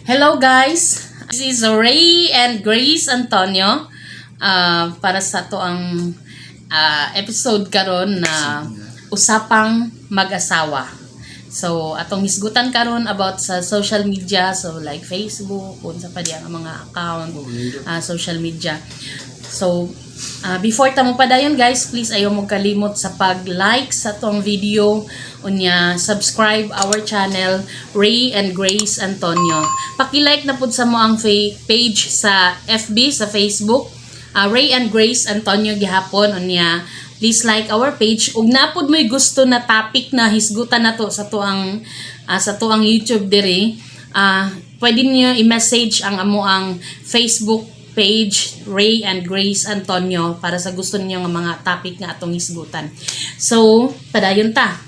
Hello guys! This is Ray and Grace Antonio para sa atoang episode karon na usapang mag-asawa. So atong hisgutan karon about sa social media, so like Facebook, unsa pa diay ang mga account, social media. So before ta mo padayon guys, please ayaw mo kalimot sa pag-like sa atong video, unya subscribe our channel Ray and Grace Antonio. Paki-like na pud sa among page sa FB, sa Facebook, Ray and Grace Antonio gihapon. Unya please like our page ug naa pod mo'y gusto na topic na hisgutan nato sa atoang YouTube diri, pwede niyo i-message ang amoang Facebook page Ray and Grace Antonio para sa gusto niyo nga mga topic nga atong hisgutan. So, padayon ta.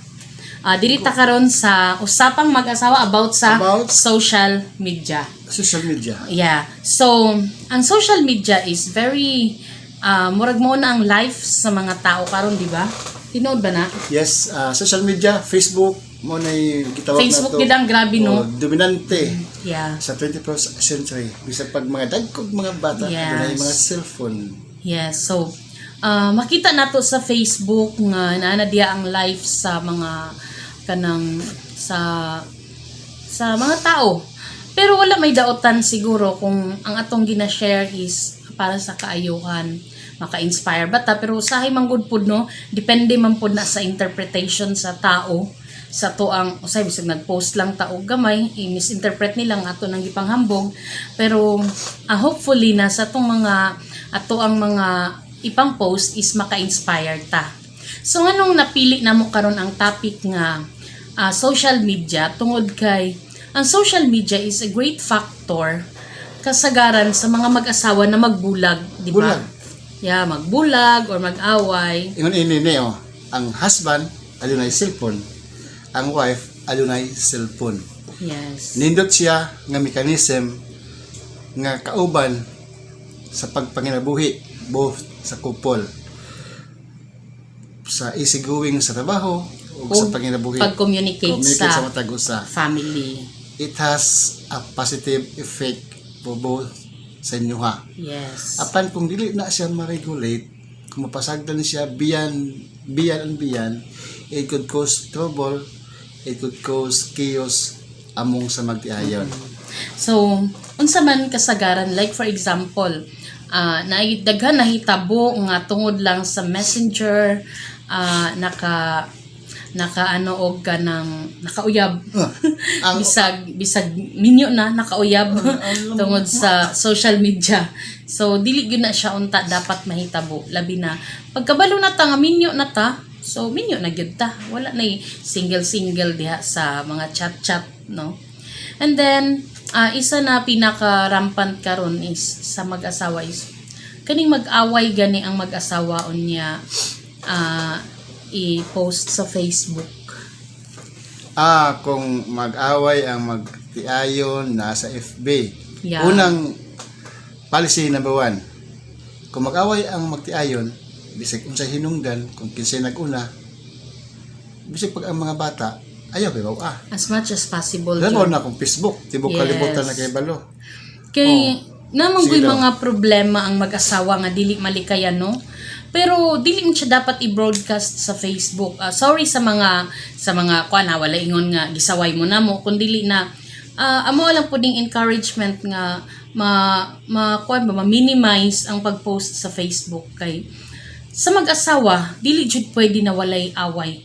Diri ta karon sa usapang mag-asawa about sa social media. Social media. Yeah. So, ang social media is very murag mao na ang life sa mga tao karon, di ba? Tinuod ba na? Yes, social media, Facebook, mao na gitawag Facebook nato. gid ang grabe, no? Oh, dominante sa 21st century. Bisag pag mga dagkog mga bata, adunay mga cellphone. Yes. So, makita nato sa Facebook nga naa na diya ang life sa mga kanang sa mga tao. Pero wala may daotan siguro kung ang atong gina-share is para sa kaayuhan, maka-inspire ba ta, pero usahay man gud pud, no, depende man pud na sa interpretation sa tao sa atoang. Usay bisag nag-post lang ta og gamay, i-misinterpret nila ang ato nang gipanghambog, pero hopefully na sa atong mga ato ang mga ipang post is maka-inspire ta. So nganong napili namo karon ang topic nga social media? Tungod kay ang social media is a great factor kasagaran sa mga mag-asawa na magbulag, di ba? Bulag. Yeah, magbulag or mag-away. Ingon ini ni oh, ang husband adunay cellphone, ang wife adunay cellphone. Nindot siya nga mechanism nga kauban sa pagpanginabuhi both sa couple sa easy going sa trabaho ug sa O panginabuhi, pag-communicate communicate sa sa matag usa. Family. It has a positive effect for both sa inyo ha. Apan kung dili na siya ma-regulate, kung mapasagdan siya beyond beyond and beyond, it could cause trouble, it could cause chaos among sa magtiayon. So, unsa man kasagaran, like for example, na daghan nahitabo nga tungod lang sa Messenger, naka naka ano og kanang nakauyab. Ang Bisag bisag minyo na, nakauyab tungod sa social media. So dili gyud na siya unta dapat mahitabo, labi na pagkabalo na ta nga minyo na ta. So minyo na gyud ta. Wala na single single diha sa mga chat chat, no? And then isa na pinaka rampant karon is sa mag-asawa is kaning mag-away gani ang mag-asawa, unya i-post sa Facebook. Kung mag-away ang magtiayon nasa FB. Unang policy number one. Kung mag-away ang magtiayon, bisag unsay hinungdan, kung kinsay nag-una, bisag pag ang mga bata, ayaw ba ah. As much as possible. Lalo jud. na kung Facebook, tibok kalibutan na kay balo. Kay naman Sige ko'y daw. Mga problema ang mag-asawa nga dili malikayan, no? Pero dili mo siya dapat i-broadcast sa Facebook. Ah, sorry sa mga kuan ha, wala ingon nga gisaway mo na mo kun dili na amo lang po ding encouragement nga ma ma kuan ba, ma-minimize ang pag-post sa Facebook, kay sa mag-asawa dili jud pwede na walay away.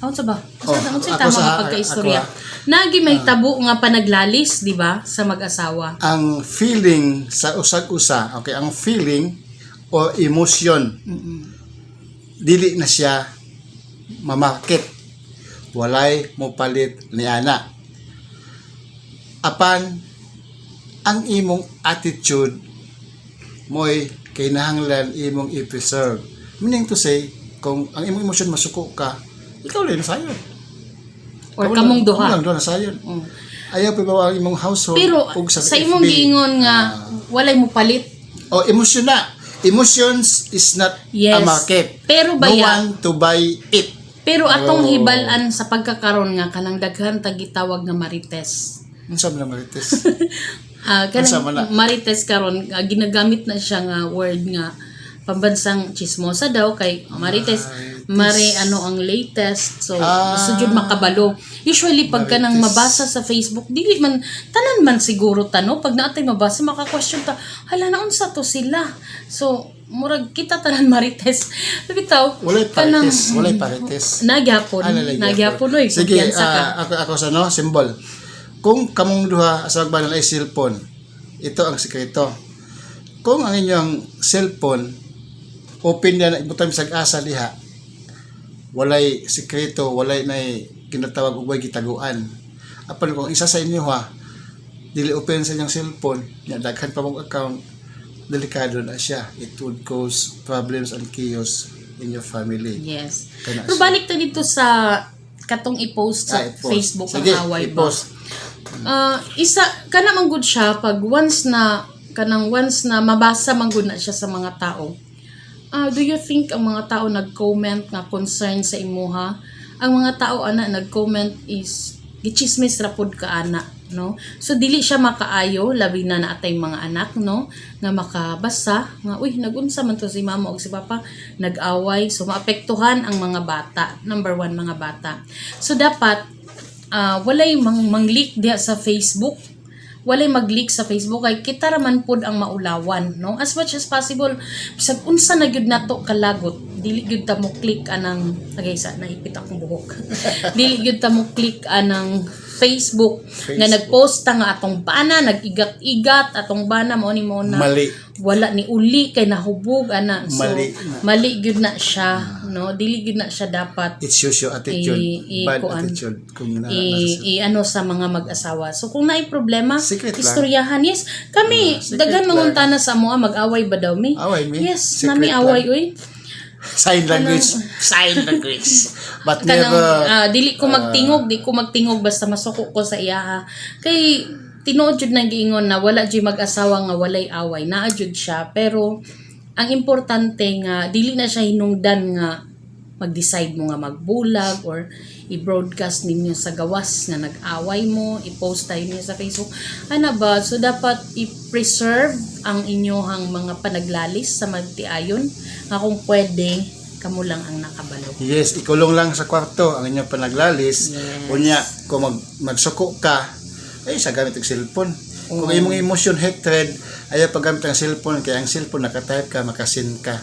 Aon sa ba? Oh, Asa oh, ako tama nga pagkaistorya? ako. Nagi may tabo nga panaglalis, di ba, sa mag-asawa. Ang feeling sa usag-usa, okay, ang feeling o emotion, dili na siya mamarket. Walay mo palit ni ana. Apan ang imong attitude mo'y kinahanglan imong i-preserve. Meaning to say, kung ang imong emosyon masuko ka, ikaw lang nasayon. Or kamong duha. Kamong lang duha nasayon. Ayaw pa ba ang imong household Pero ug sa imong FB. giingon nga walay mo palit. Oh, emosyon na. Emotions is not a market. Pero No baya, one to buy it. Pero atong Oh. hibal-an sa pagkakaron nga kanang daghan tag gitawag nga marites. Unsa man ang marites? Kanang Unsa man na? marites karon, ginagamit na siya nga word nga pambansang chismosa daw kay marites, Marites. mare ano ang latest, so gusto jud makabalo. Usually pag kanang Marites. mabasa sa Facebook, dili man tanan man siguro tano, pag naatay mabasa, maka-question ta, "Hala, naunsa to sila?" So murag kita tanan marites bitaw. Walay parites, walay parites. Nagyapon. Ah, lalagyan. Nagyapon, oy. Sige, kumpiyansa ka. ako sa no, symbol. Kung kamong duha sa ba ay cellphone, ito ang sekreto. Kung ang inyong cellphone open na ibutang sa asa diha, walay sekreto, walay nay kinatawag og way gitaguan. Apan kung isa sa inyo ha, dili open sa inyong cellphone, nya daghan pa mong account, delikado na siya. It would cause problems and chaos in your family. Kana Pero siya. balik ta dito sa katong i-post sa Ah, i-post. Facebook Sige, ang away ba. i-post. Isa kana man gud siya pag once na kanang once na mabasa man gud na siya sa mga tao. Do you think ang mga tao nag-comment nga concern sa imuha? Ang mga tao ana nag-comment is gichismis ra pud ka ana, no? So dili siya makaayo, labi na naatay mga anak, no, nga makabasa nga, "Uy, nagunsa man to si mama ug si papa, nag-away." So maapektuhan ang mga bata, number one, mga bata. So dapat walay mang-leak diha sa Facebook, walay mag-leak sa Facebook kay kita ra man pud ang maulawan, no? As much as possible, bisag unsa na gyud nato kalagot, dili gyud ta mo click anang, agay sa naipit akong buhok, dili gyud ta mo click anang Facebook, nga Facebook. nagpost ta nga atong bana nag-igat-igat, atong bana mao ni mo na Mali. Wala ni uli kay nahubog ana. So Mali na. Mali gyud na siya, no? Dili gyud na siya dapat It shows your attitude. I Bad kuan. attitude. Kung na, I ano sa mga mag-asawa. So kung naay problema, Secret lang. Istoryahan. Yes, kami Secret daghan lang. manguntana sa amoa, mag-away ba daw mi? Away mi? Yes, Secret nami away lang. oy. Sign language. Sign language. But Kanang never, dili ko magtingog, di ko magtingog basta masuko ko sa iyaha. Kay tinuod jud nang giingon na wala jud mag-asawa nga walay away. Naa jud siya, pero ang importante nga dili na siya hinungdan nga mag-decide mo nga magbulag or i-broadcast ninyo sa gawas nga nag-away mo, i-post tayo niyo sa Facebook. Ano ba? So, dapat i-preserve ang inyong mga panaglalis sa magtiayon nga kung pwede, kamo lang ang nakabalo. Yes, ikulong lang sa kwarto ang inyong panaglalis. Unya, kung magsuko ka, ay sa gamit og cellphone. Kung imong emotion hatred, ayaw paggamit ang cellphone kay ang cellphone nakatype ka, makasend ka.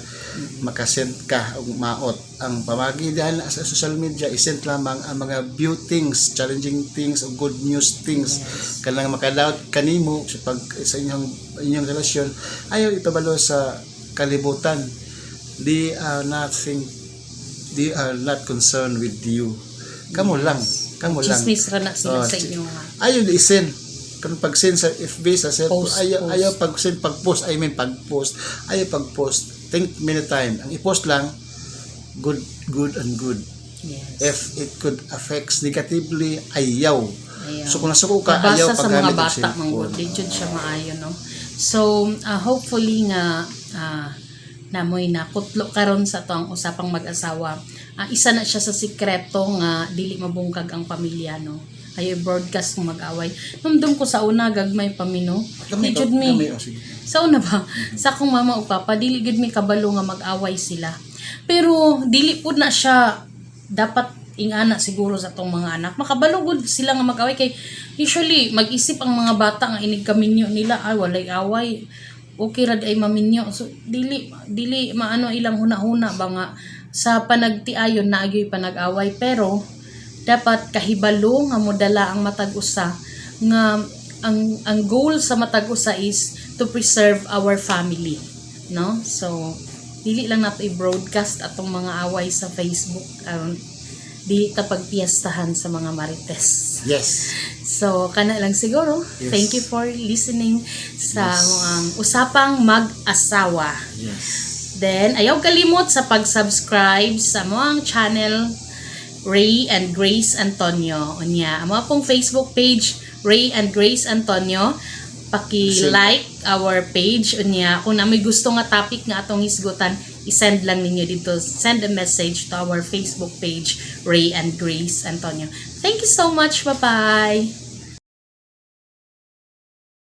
Makasend ka og maot. Ang pamagi dihan sa social media, isend lamang ang mga view things, challenging things o good news things. Kanang makadaot kanimo sa pag sa inyong inyong relasyon, ayaw ipabalo sa kalibutan. They are not concerned with you. Kamo lang, kamo lang. Chismis ra na sila Oh, sa inyo nga. Ayaw na isend. Kung pag-send sa FB, sa cellphone, Post, ayaw, post. ayaw pag-send, pag-post, I mean pag-post, ayaw pag-post. Think many time. Ang i-post lang, good, good and good. If it could affect negatively, ayaw. Ayaw. So kung nasuko ka, Mabasa ayaw sa mga paggamit ng bata cellphone. man gud, di jud siya maayo, no? So hopefully nga namoy nakutlo karon sa to ang usapang mag-asawa. Isa na siya sa sikreto nga dili mabungkag ang pamilya, no? Ayaw broadcast kung mag-away. Numdum ko sa una, gagmay pa mi, no? Gamay Di ka- jud mi gamay, oh, sige. Sa una ba, sa akong mama ug papa, dili gud mi kabalo nga mag-away sila. Pero dili pud na siya dapat ingana siguro sa tong mga anak. Makabalo gud sila nga mag-away kay usually mag-isip ang mga bata nga inig kaminyo nila, "Ay, walay away. Okay ra di ay maminyo." So dili dili maano ilang huna-huna ba nga sa panagtiayon na agyoy panag-away, pero dapat kahibalo nga modala ang matag usa nga ang goal sa matag usa is to preserve our family, no? So dili lang nato i-broadcast atong mga away sa Facebook aron dili ta pagpiestahan sa mga marites. So kana lang siguro. Thank you for listening sa mga usapang mag-asawa. Then, ayaw kalimot sa pag-subscribe sa among channel, Ray and Grace Antonio. Unya, amo pong Facebook page, Ray and Grace Antonio. Paki-like our page. Unya, kung na may gusto nga topic nga atong hisgutan, i-send lang ninyo dito. Send a message to our Facebook page, Ray and Grace Antonio. Thank you so much. Bye-bye.